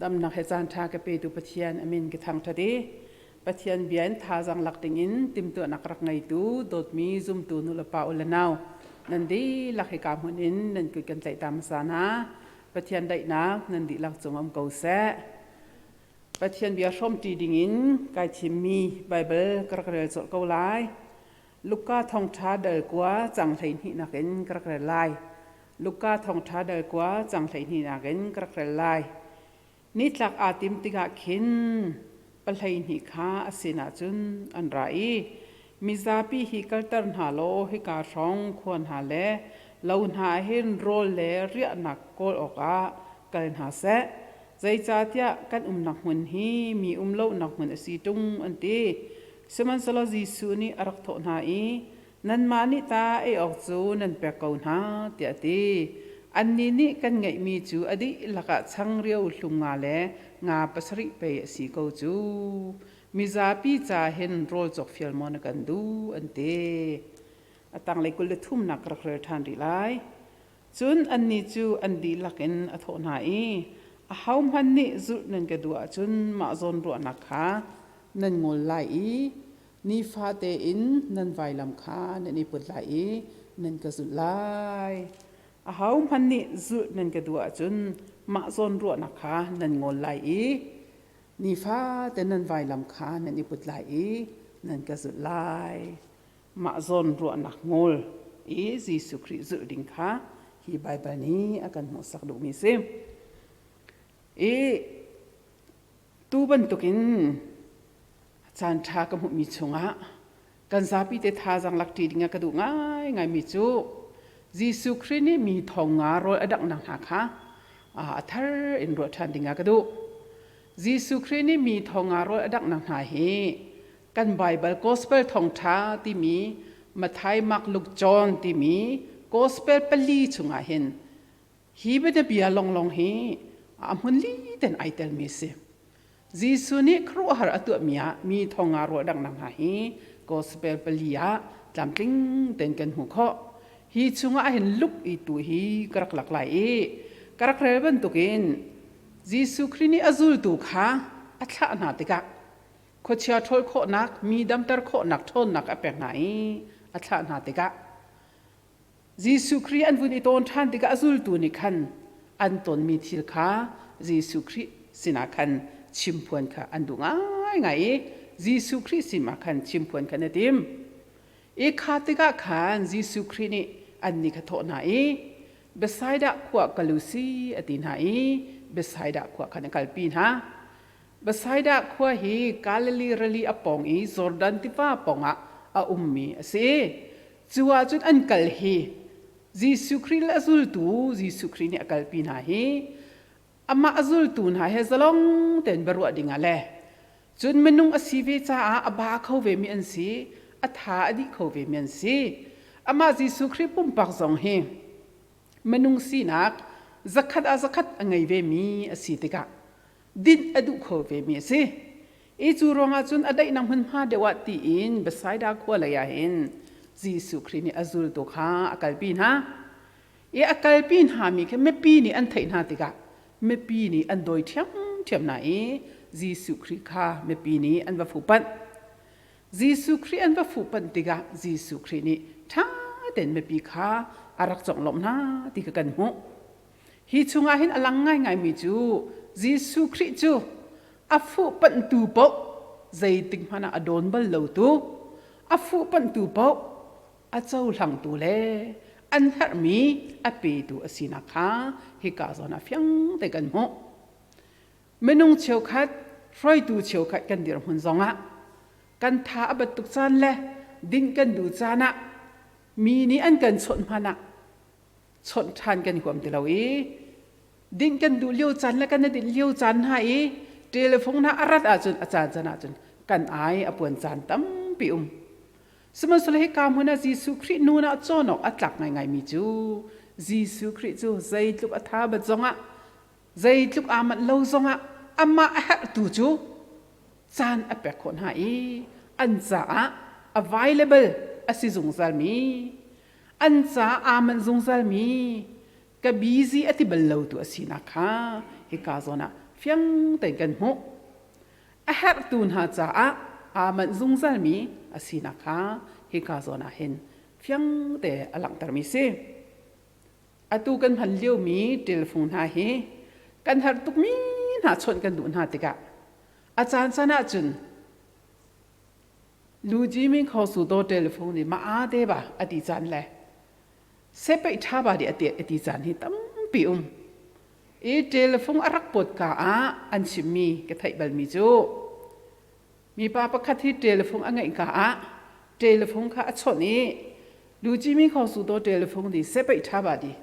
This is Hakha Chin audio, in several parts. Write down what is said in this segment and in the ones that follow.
Damnak he caan ṭha ka petu Pathian a min ka thangṭhat i Pathian bia in thazaang lak dingin timhtuahnak rak ngeitu dawtmi zumtu nulepa u le nau nan dihlak hika hmun in nan kut kan tlaih ta hmasa hna. Pathian daihnak nan dihlak cung um ko seh. Pathian bia hrawmṭi dingin kai thimmi Baibal ka rak rel colh ko lai. Luka thawngṭha dal kua cang 12 in ka rak rel lai. Luka thawngṭha dal kua cang 12 in ka rak rel lai. Nitlak aa tim tikah khin pahleihnih kha a sinah cun an ra i mizapi hi kalter hna law hika hrawng khua hna le lo hna ah hin rawl le riahnak kawl awkah kal hna seh. Zeicahtiah kan umnak hmun hi mi um lonak hmun a si ṭung, an ti. Sihmanhsehlaw Jesuh nih a rak thawh hna i, Nanmah nih ta ei awk cu nan pek ko hna, tiah a ti. Annih nih kan ngeihmi cu a dihlak ah changreu hlum nga le nga pasarih pei a si ko cu. Mizapi ca hin rawl cawk fial maw na kan duh, an ti. A tanglei 23nak ka rak rel ṭhan rih lai. Cun annih cu an dihlak in a thawh hna i, Ahohmanh nih zulh nan ka duh ahcun mah zawn ruahnak kha nan ngol lai i nifate in nan vailam kha nan i put lai i nan ka zulh lai. Ahohmanh nih zulh nan ka duh ahcun mah zawn ruahnak kha nan ngol lai i nifate nan vailam kha nan i put lai i nan ka zulh lai. Mah zawn ruahnak ngol i Jesuh Khrih zulh ding kha hi Baibal nih a kan hmuhsak duhmi a si. I tu bantukin caan ṭha ka hmuhmi chungah kan zapi te thazaang lak ṭi dingah ka duh ngaingaimi cu Jesuh Khrih nih mi thong nga rawl a danghnak hna kha a thar in ruah ṭhan dingah ka duh. Jesuh Khrih nih mi thong nga rawl a danghnak hna hi kan Baibal Gospel thawngṭha timi Matthai, Mark, Luke, John timi Gospel pali chungah hin Hi bianabia longlong hi a hmun li ten ai telmi a si. Jesuh nih khuaruahhar a tuahmi ah mi thong nga ruahdangnak hna hi gospel pali ah tlamtling tein kan hmuh khawh. Hi chungah hin luk i tu hi ka rak lak lai i ka rak rel bantukin Jesuh Khrih nih a zultu kha a thlah hna tikah khuachia ṭhawl khawhnak, mi damter khawhnak ṭhawnnak a pek hna i a thlah hna tikah Jesuh Khrih an vun i tawn ṭhan tikah a zultu nih khan an tonmi thil kha Jesuh Khrih sinah khan chimphuan kha an duh ngaingai i Jesuh Khrih sinah khan chimphuan kha an i tim. I kha tikah khan Jesuh Khrih nih annih kha thawh hna i Bethsaida khua kal u si a ti hna i Bethsaida khua khan a kalpi hna. Bethsaida khua hi Galilee rili a pawng i Jordan tiva pawngah a ummi a si. Cu ahcun an kal hi Jesuh Khrih le a zultu Jesuh Khrih nih a kalpi hna hi amah a zultu hna he zalong tein biaruah dingah le cun minung a si ve caah a ba kho vemi an si, a tha a dih kho vemi an si. Amah Jesuh Khrih pumpak zong hi minung sinak zakhat ah zakhat a ngei vemi a si tikah dinh a duh kho vemi a si. I cu ruangah cun a daihnak hmunhma deuh ah tiin Bethsaida khua lei ah hin Jesuh Khrih nih a zultu kha a kalpi hna. I a kalpi hna mi khi mipi nih an theih hna tikah mipi nih an dawi ṭhiamṭhiam hna i Jesuh Khrih kha mipi nih an va fuhpanh. Jesuh Khrih an va fuhpanh tikah Jesuh Khrih nih ṭha tein mipi kha a rak conglawmh hna ti kha kan hmuh. Hi chungah hin a lang ngaingaimi cu Jesuh Khrih cu a fuhpanhtu paoh zeitik hmanh ah a dawn bal lotu, a fuhpanhtu paoh a cohlangtu le an herhmi a petu a sinak kha hika zawn ah fiang te kan hmuh. Minung cheukhat, hruaitu cheukhat kan dirhmun zongah kan tha a bat tuk caan le dinh kan duh caan ah mi nih an kan chawnh hmanh ah chawnh ṭhan kan huam ti lo i dinh kan duh lio caan le kan i dinh lio caan hna i telephone hna a rat ahcun a caan caan ahcun kan ai a puan caan tampi um. Sihmanhsehlaw hika hmun ah Jesuh Khrih nun ah cawn awk a tlak ngaingaimi cu Jesuh Khrih cu zeitluk a tha bat zongah zeitluk aa manh lo zongah amah a herhtu cu caan a pek khawh hna i an caah available a si zungzalmi an ca aa manh zungzalmi ka busy a ti bal lo tu a sinak kha hika zawn ah fiang tein kan hmuh. A herhtu hna caah aa manh zungzalmi a sinak kha hika zawn ah hin fiang te a langhtermi si. Atu kan hman liomi ṭilfung hna hi kan har tukmi hna chawnh kan duh hna tikah a caan caan ahcun Luji min kho su do telephone nih ma a te ba a ti caan le sepeih ṭha ba di a ti caan hi tampi um. I telephone a rak pawt ka ah an chimmi ka theih balmi cu mipa pakhat hi telephone a ngeih ka ah telephone kha a chawnh i Luji min kho su do telephone nih sepeih ṭha ba di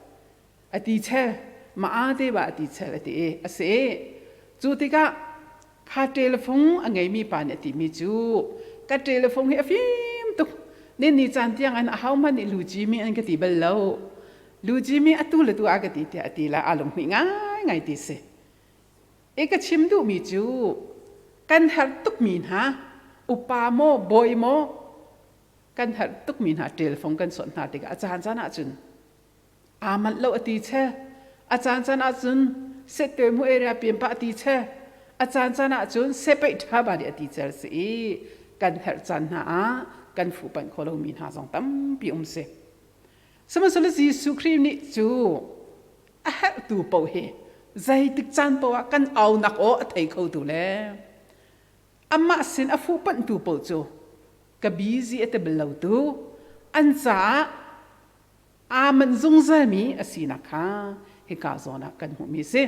a ti chel ma a te ba a ti chel a ti i a si. Cu tikah kha telephone a ngeimi pa nih a timi cu ka telephone hi a fim tuk ni ni caan tiang an ahohmanh nih luci mi an ka ti bal lo luci mi atu le tu a ka ti tiah a ti la aa lunghmuih ngaingai ti si i ka chim duhmi cu kan herh tukmi hna upa maw bawi maw kan herh tukmi hna telephone kan sawt hna tikah a caan caan ahcun aa manh lo a ti che a caan caan ahcun settuai mu area pian pah a ti che a caan caan ahcun sepeih ṭha ba nih a ti cel si i kan herh caan hna ah kan fuhpanh kho lomi hna zong tampi um si sihmanhsehlaw Jesuh Khrih nih cu a herhtu paoh hi zeitik caan paoh ah kan aunak aw a thei khotu le amah sin a fuhpanhtu paoh cu ka busy a ti bal lo tu an caah aa manh zungzalmi a sinak kha hika zawn ah kan hmuhmi a si.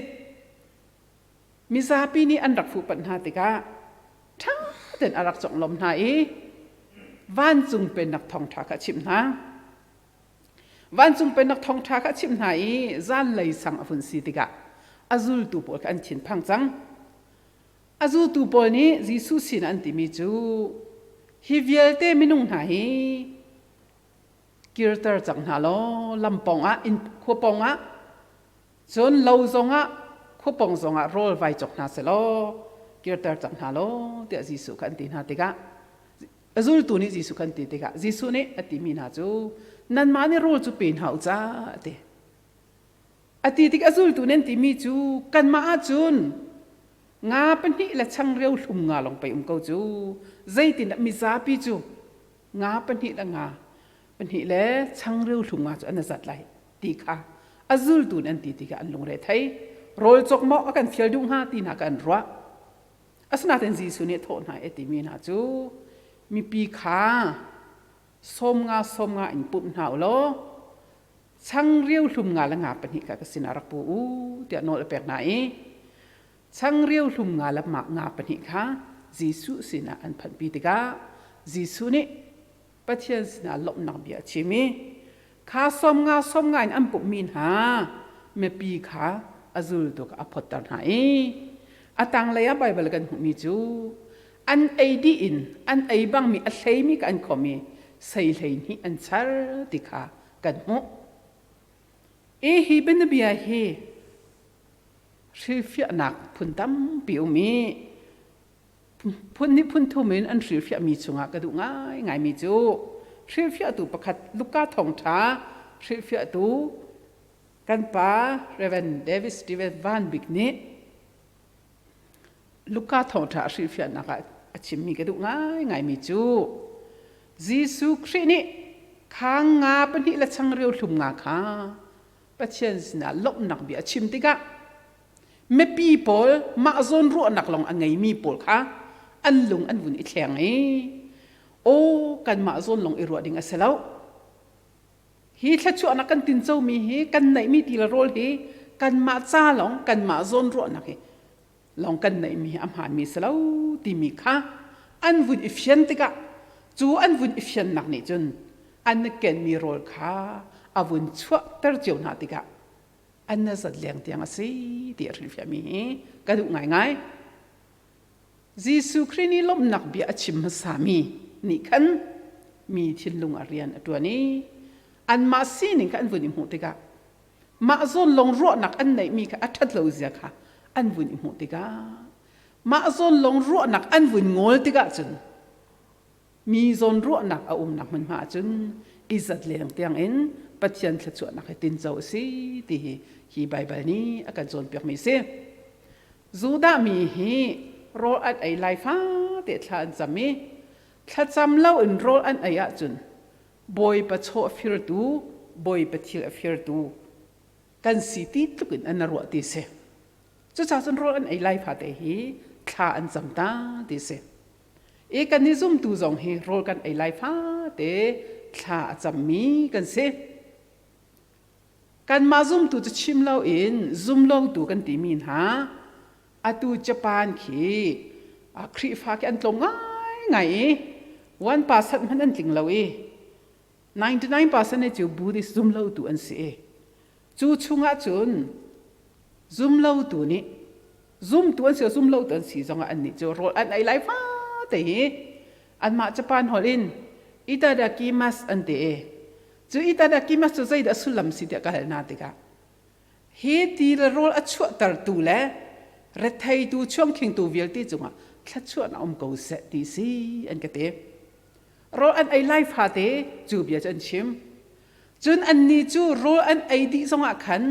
Mizapi nih an rak fuhpanh hna tikah ṭha tein a rak conglawmh hna i vancung pennak thawngṭha kha a chimh hna. Vancung pennak thawngṭha kha a chimh hna i zanlei sang a hun si tikah a zultu pawl kha an thinphang cang. A zultu pawl nih Jesuh sinah an timi cu hi vialte minung hna hi kirter cang hna law lam pawngah inn khua pawngah cun lo zongah khua pawng zongah rawl vai cawk hna selaw kirter cang hna law tiah Jesuh kha an ti hna tikah a zultu nih Jesuh kha an ti tikah Jesuh nih a timi hna cu nanmah nih rawl cu pe hna u ca a ti a ti tik a zultu nih an timi cu kanmah ahcun nga pahnih le changreu hlum nga lawng pei um ko cu zeitindah mizapi cu nga pahnih le nga pahnih le changreu hlum nga cu an zat lai ti kha a zultu an ti tikah an lungre thei rawl cawk maw a kan fial duh hnga ti hna ka an ruah asinain Jesuh nih thawh hna e timi hna cu mipi kha sawm nga sawm nga in pumh hna u law changreu hlum nga le nga pahnih kha ka sinah rak pu u tiah nawl a pek hna i Changreu hlum nga le nga pahnih kha Jesuh sinah an phanhpi tikah Jesuh nih Pathian sinah lawmhnak bia a chim i kha sawm nga sawm nga in an pumhmi hna mipi kha a zultu kha a phawtter hna i a tanglei ah Baibal kan hmuhmi cu an ei dih in an ei bangmi a hleimi kha an khom i sei 12 an char ti kha kan hmuh. I hi bianabia hi hrilhfiahnak phun tampi um i phun nih phun thum in an hrilhfiahmi chungah ka duh ngaingaimi cu hrilhfiahtu pakhat Luka thawngṭha hrilhfiahtu kan pa Reverend David Steven Van Bik nih Luka thawngṭha a hrilhfiahnak ah a chimmi ka duh ngaingaimi cu Jesuh Khrih nih khang nga pahnih le changreu hlum nga kha Pathian sinah lawmhnak bia a chim tikah mipi pawl mah zawn ruahnak lawng a ngeimi pawl kha an lung an vun i thleng i aw kanmah zawn lawng i ruah ding a si lo hi thluachuahnak kan tincomi hi kan neihmi ti le rawl hi kanmah ca lawng kanmah zawn ruahnak hi lawng kan neihmi hi a hmaanmi si lo timi kha an vun i fian tikah cu an vun i fiannak nih cun an kenmi rawl kha a vun chuahter cio hna tikah an na zat leng tiang a si ti a hrilhfiahmi hi ka duh ngaingai. Jesuh Khrih nih lawmhnak bia a chim hmasami nih khan mi thinlung ah rian a ṭuan i anmah sining kha an vun i hmuh tikah mah zawn lawng ruahnak an neihmi kha a ṭhat lo zia kha an vun i hmuh tikah mah zawn lawng ruahnak an vun ngawl tikah cun mi zawn ruahnak a umnak hmunhma ahcun i zat leng tiang in Pathian thluachuahnak hi tinco a si ti hi hi Baibal nih a kan cawnpiakmi a si. Judah mi hi rawl an ei lai fate thla an cam i thlacam loin rawl an ei ahcun Bawipa chaw a firtu, Bawipa thil a firtu kan si ti tluk in an ruah ti si. Cucaah cun rawl an ei lai fate hi thla an cam ta ti si. I kan i zumtu zong hi rawl kan ei lai fate thla a cammi kan si. Kanmah zumtu cu chim loin zumlotu kan timi hna atu Japan khi Khrihfa khi an tlawm ngaingai i 1% hmanh an tling lo i 99% cu Buddhist zumlotu an si i cu chungah cun zumlotu nih zumtu an si zumlotu an si zongah annih cu rawl an ei lai fate hi anmah Japan holh in itadakimasu an ti i Cu itadakimasu cu zeidah sullam si tiah ka hal hna tikah hi ti le rawl a chuahtertu le retheitu chuangkhingtu vialte cungah thluachuahnak um ko seh ti si an ka ti. Rawl an ei lai fate cu bia cu an chim. Cun annih cu rawl an ei dih zongah khan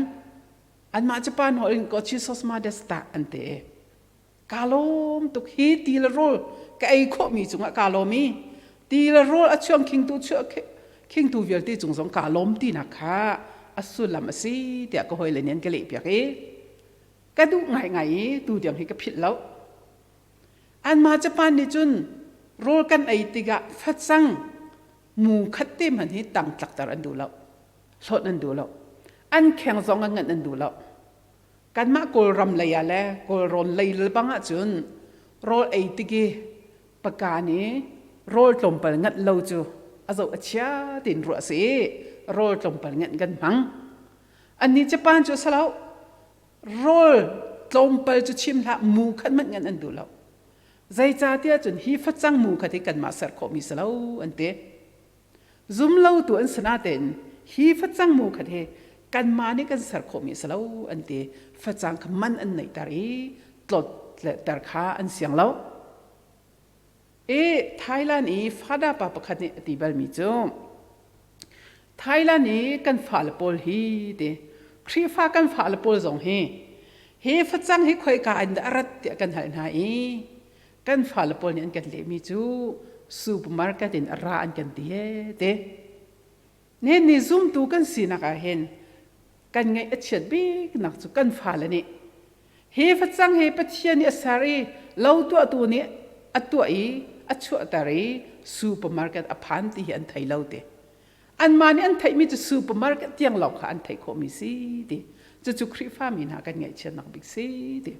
anmah Japan holh in gochisousama deshita an ti. Kaa lawm tuk hi ti le rawl ka ei khawhmi cungah kaa lawm i ti le rawl a chuang khingtu khingtu vialte cung zong kaa lawm tinak kha a sullam a si tiah ka hawile nih an ka lehpiak i ka duh ngaingai i tu tiang hi ka philh lo. Anmah Japan nih cun rawl kan ei tikah facang mu khat te hmanh hi tang tlakter an duh lo. Hlawt an duh lo. An kheng zong a nganh an duh lo. Kanmah Kawlram lei ah le Kawlrawn lei le bang ahcun rawl ei tik i pakan i rawl tlawmpal nganh lo cu a zoh a chia tiin ruah a si i rawl tlawmpal nganh kan hmang. Annih Japan cu a si lo. Rawl tlawmpal cu chim hlah mu khat hmanh nganh an duh lo. Zeicahtiah cun hi facang mu khat hi kanmah ser khawhmi si lo an ti. Zumlotu an si natein hi facang mu khat hi kanmah nih kan ser khawhmi a si lo an ti. Facang kha man an neihter i tlawt ter kha an siang lo. I Thailand i Fada pa pakhat nih a ti balmi cu Thailand i kan fale pawl hi ti Khrihfa kan fale pawl zong hi hi facang hi khoika in dah a rat tiah kan hal hna i kan fale pawl nih an kan lehmi cu supermarket in a ra an kan ti he te ne ni zumtu kan sinak ah hin kan ngaih a chiat bik nak cu kan fale nih hi facang hi Pathian nih a ser i lo tuahtu nih a tuah i a chuahter i supermarket a phan ti hi an thei lo te anmah nih an theihmi cu supermarket tiang lawng kha an theih khawhmi si ti cucu Khrihfa mi hna kan ngaihchiatnak bik si ti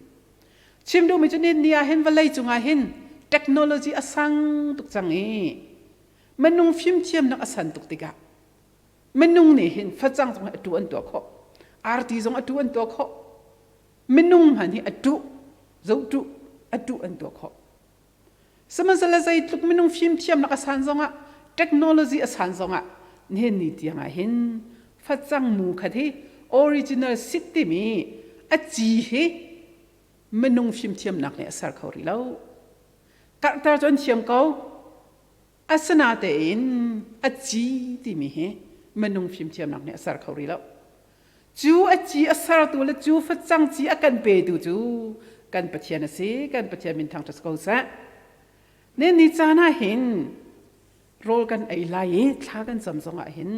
Chim duhmi cu ni ah hin vawlei cungah hin technology a sang tuk cang i minung fimthiamnak a san tuk tikah minung nih hin facang zong hi a tu an tuah khawh arti zong a tu an tuah khawh minung hmanh hi a tuh zohtuh a tuh an tuah khawh sihmanhsehlaw zeitluk minung fimthiamnak a san zongah technology a san zongah nihin ni tiangah hin facang mu khat hi original seed timi a ci hi minung fimthiamnak nih a ser kho rih lo. Karhter cu an thiam ko. Asinatein a ci timi hi minung fimthiamnak nih a ser kho rih lo. Cu a ci a sertu le cu facang ci a kan petu cu kan Pathian a si. Kan Pathian min thangṭhat ko seh. Ne ni caan ah hin rawl kan ei lai i thla kan cam zongah hin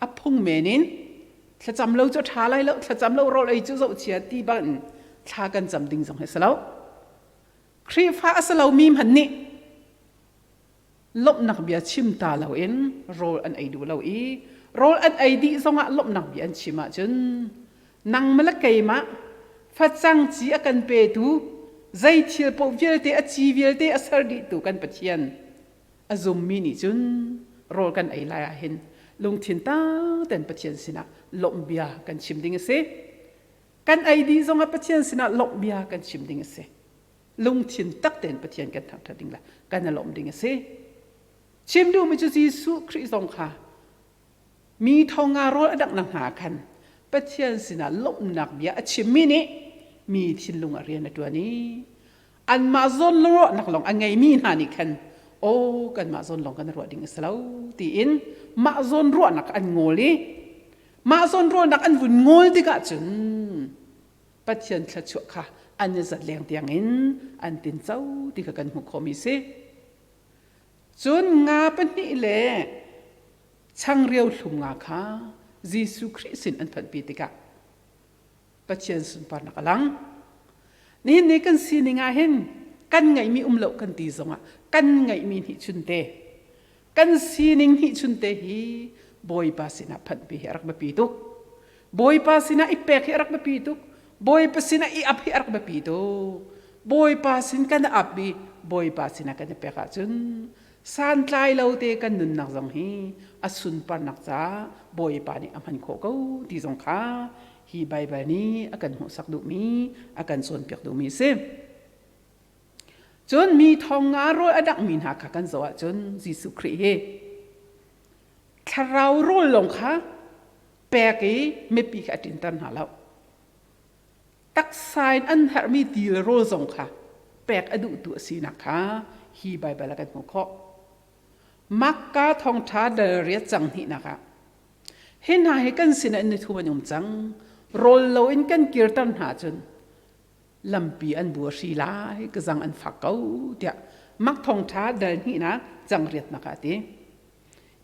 a phung men in thlacam lo cu a ṭha lai lo thlacam lo rawl ei cu zohchia ti bang thla kan cam ding zong hi si lo Khrihfa a si lomi hmanh nih lawmhnak bia chim ta loin rawl an ei duh lo i rawl an ei dih zongah lawmhnak bia an chim ahcun nangmah le keimah facang ci a kan petu zei thil paoh vialte a ci vialte a ser dihtu kan Pathian a zummi nih cun rawl kan ei lai ah hin lungthin tak tein Pathian sinah lawmh bia kan chim ding a si. Kan ei dih zongah Pathian sinah lawmh bia kan chim ding a si. Lungthin tak tein Pathian kan thangṭhat ding le kan i lawmh ding a si. Chim duhmi cu Jesuh Khrih zong kha mi thonga rawl a danghnak hna khan Pathian sinah lawmhnak bia a chimmi nih mi thinlung ah rian a ṭuan i anmah zawn ruahnak lawng a ngeimi hna nih khan aw kanmah zawn lawng kan ruah ding a si lo tiin mah zawn ruahnak an ngawl i mah zawn ruahnak an vun ngawl tikah cun. Pathian thluachuah kha an i zat leng tiang in an tinco ti kha kan hmuh khawhmi si. Cun nga pahnih le changreu hlum nga kha Jesuh Khrih sin an phanhpi tikah Pathian sunparnak a lang. Nihin ni kan sining ah hin kan ngeihmi um lo kan ti zongah kan ngeihmi nih chunte kan sining nih chunte hi Bawipa sinah phanhpi hi a rak biapi tuk. Bawipa sinah i pek hi a rak biapi tuk. Bawipa sinah i ap hi a rak biapi tuk. Bawipa sin kan ap i Bawipa sinah kan i pek ahcun santlai lo te kan nunnak zong hi a sunparnak caah Bawipa nih a hman khawh ko ti zong kha hi Baibal nih a kan hmuhsak duhmi, a kan cawnpiak duhmi a si. Cun mi thong nga rawl a danghmi hna kha kan zoh ahcun Jesuh Khrih hi thlarau rawl lawng kha pek i mipi kha a ṭinter hna lo. Taksa in an herhmi ti le rawl zong kha pek a duhtu a sinak kha hi Baibal ah kan hmuh khawh. Makka thawngṭha dal riat cang hnihnak ah Hi hna hi kan sinah in nithum an um cang. Rawl loin kan kirter hna cun lampi an bua hri lai, ka zang an fak ko tiah mak thawngṭha dal hnihnak cang riatnak ah a ti.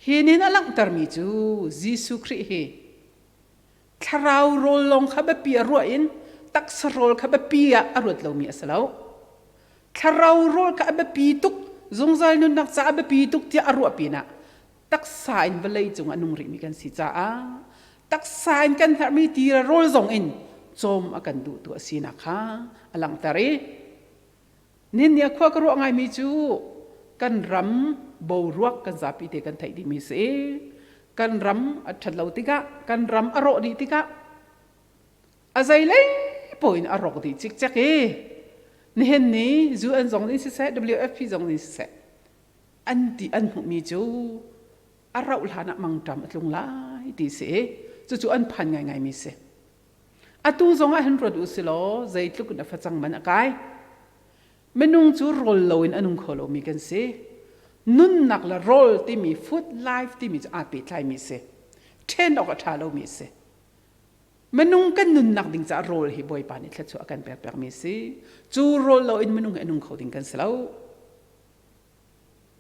Hi nin a langhtermi cu Jesuh Khrih hi thlarau rawl lawng kha biapi a ruah in taksa rawl kha biapi ah a ruat lomi a si lo. Thlarau rawl kha a biapi tuk, zungzal nunnak caah a biapi tuk tiah a ruah pinah taksa in vawlei cung a nung rihmi kan si caah taksa in kan herhmi ti le rawl zong in cawm a kan duhtu a sinak kha a langhter i nihin ni a khua ka ruah ngaimi cu kan ram boruak kan zapi te kan theih dihmi si kan ram a ṭhat lo tikah kan ram a rawh dih tikah a zeilei poh in a rawk dih cikcek i nihin ni UN zong nih siseh WFP zong nih siseh an ti an hmuhmi cu a rauh hlan ah mangṭam a tlung lai ti si i cucu an phan ngaingaimi si. Atu zong ah hin ruat u si law zeitluk in a facang man a kai. Minung cu rawl loin a nung kho lomi kan si. Nunnak le rawl timi food life timi cu aa pehtlaimi si. Ṭhen awk a ṭha lomi si. Minung kan nunnak ding caah rawl hi Bawipa nih thluachuah a kan pek piakmi si. Cu rawl loin minung hi a nung kho ding kan si lo.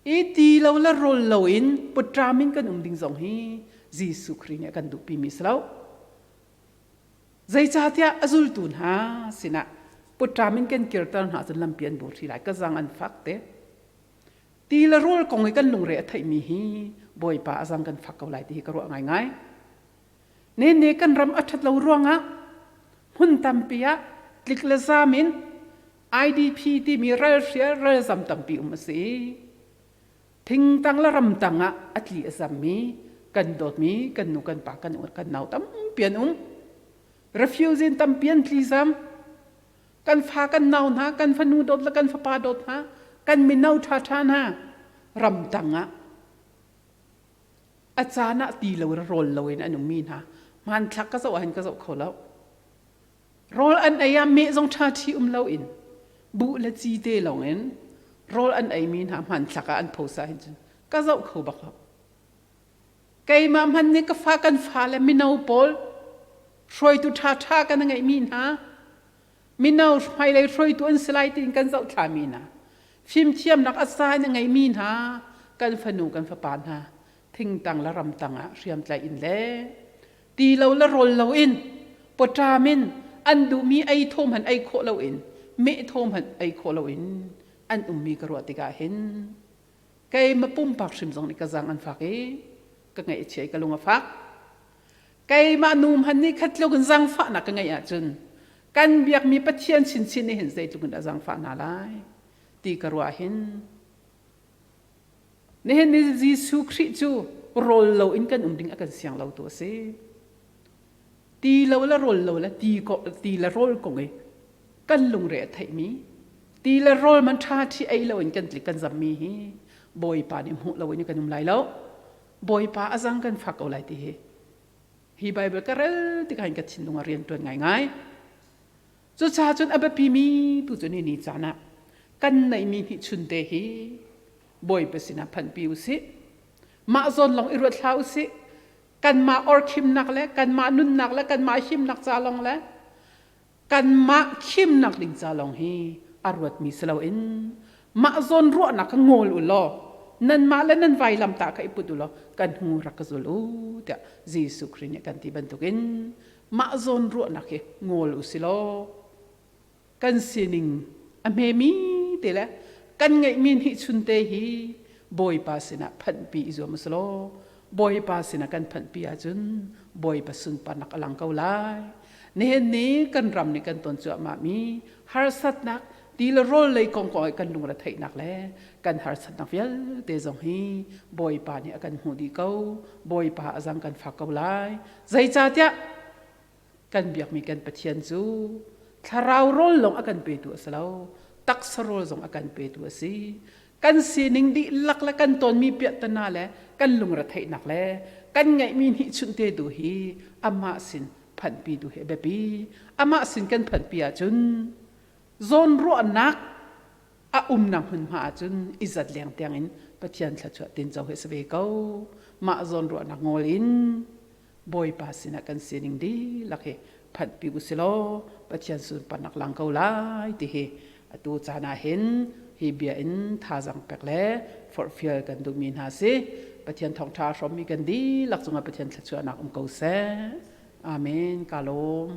I ti lo le rawl loin putram in kan um ding zong hi Jesuh Khrih nih a kan duhpimi si lo. Zeicahtiah a zultu hna sinah putram in kan kirter hna cun lampi an bur lai ka zang an fak te. Ti le rawl kong i kan lungre a theihmi hi Bawipa a zang kan fak ko lai ti hi ka ruah ngaingai. Ne ne kan ram a ṭhat lo ruangah hmun tampi ah tlik le zaam in IDP timi ralhrial ralzam tampi um a si. Thingtang le ramtang ah a tli a zammi kan dawtmi kan nu kan pa kan u kan nau tampi an um. Refugee tampi an tli zam. Kan fa kan nau hna, kan fanu dawt le kan fapa dawt hna, kan mino ṭhaṭha hna ramtang ah a caan ah ti lo rawl loin an ummi hna hmanthlak ka zoh ahhin ka zoh kho lo. Rawl an ei ah meh zong ṭhaṭhi um loin buh le ci te lawng in rawl an eimi hna hmanthlak ah an phosa hin cun ka zoh kho bak lo. Keimah hmanh nih ka fa kan fale mino pawl hruaitu ṭhaṭha kan ngeihmi hna mino hmailei hruaitu an si lai tiin kan zohthlami hna fimthiamnak a sa in a ngeimi hna kan fanu kan fapa hna thingtang le ramtang ah hriamtlaih in le ti lo le rawl lo in pawṭam in an duhmi ei thawm han ei khawh lo in meh thawm han ei khawh lo in an ummi ka ruah tikah hin keimah pumpak hrim zong nih ka zang an fak i ka ngaih a chia i ka lung a fak keimah nu hmanh nih khat tluk in zangfahnak ka ngeih ahcun kan biakmi Pathian chinchin nih hin zeitluk in dah zangfah hna lai ti ka ruah hin Nihin ni Jesuh Khrih cu rawl lo in kan um ding a kan siang lo tu a si. Ti lo le rawl lo le ti, ti le rawl kong i kan lungre a theihmi ti le rawl man ṭha ṭhi ei lo in kan tlik kan zammi hi Bawipa nih hmuh lo in kan um lai lo. Bawipa a zang kan fak ko lai ti hi. Hi Bible ka rel tikah hin ka thinlung a rian ṭuan ngaingai. Cucaah cun a biapimi tu cu ni ni caan ah kan neihmi hnihchunte hi Bawipa sinah phanhpi u sih. Mah zawn lawng i ruat hlah u sih. Kanmah orkhimnak le kanmah nunnak le kanmah himnak ca lawng le Kanmah khimnak ding ca lawng hi a ruatmi si loin mah zawn ruahnak kha ngawl u law nanmah le nan vailamtah kha i put u law kan hnu rak ka zul u tiah Jesuh Khrih nih kan ti bantukin mah zawn ruahnak hi ngawl u si law kan sining a hmemi te le kan ngeihmi hnihchun te hi Bawipa sinah phanhpi i zuam u si law Bawipa sinah kan phanhpi ahcun Bawipa sunparnak a lang ko lai. Nihin ni kan ram nih kan ton cuahmahmi harsatnak ti le rawl lei kong kong i kan lungre theihnak le kan harsatnak vialte zong hi Bawipa nih a kan hmuh dih ko. Bawipa a zang kan fak ko lai. Zeicahtiah kan biakmi kan Pathian cu thlarau rawl lawng a kan petu a si lo, taksa rawl zong a kan petu a si. Kan sining dihlak le kan tonmi piahtana le kan lungretheihnak le kan ngeihmi hnihchunh te tu hi amah sin phanhpi tu hi a biapi. Amah sin kan phanhpi ahcun zawnruahnak a umnak hmunhma ahcun i zat leng tiang in Pathian thluachuah tinco hi a si ve ko. Mah zawnruahnak ngawl in Bawipa sinah kan sining dihlak hi phanhpi u si law Pathian sunparnak lang ko lai ti hi atu caan ah hin hi bia in thazaang pek le forhfial kan duhmi hna si. Pathian thawngṭha a hrawmmi kan dihlak cungah Pathian thluachuahnak um ko seh. Amen. Ka lawm.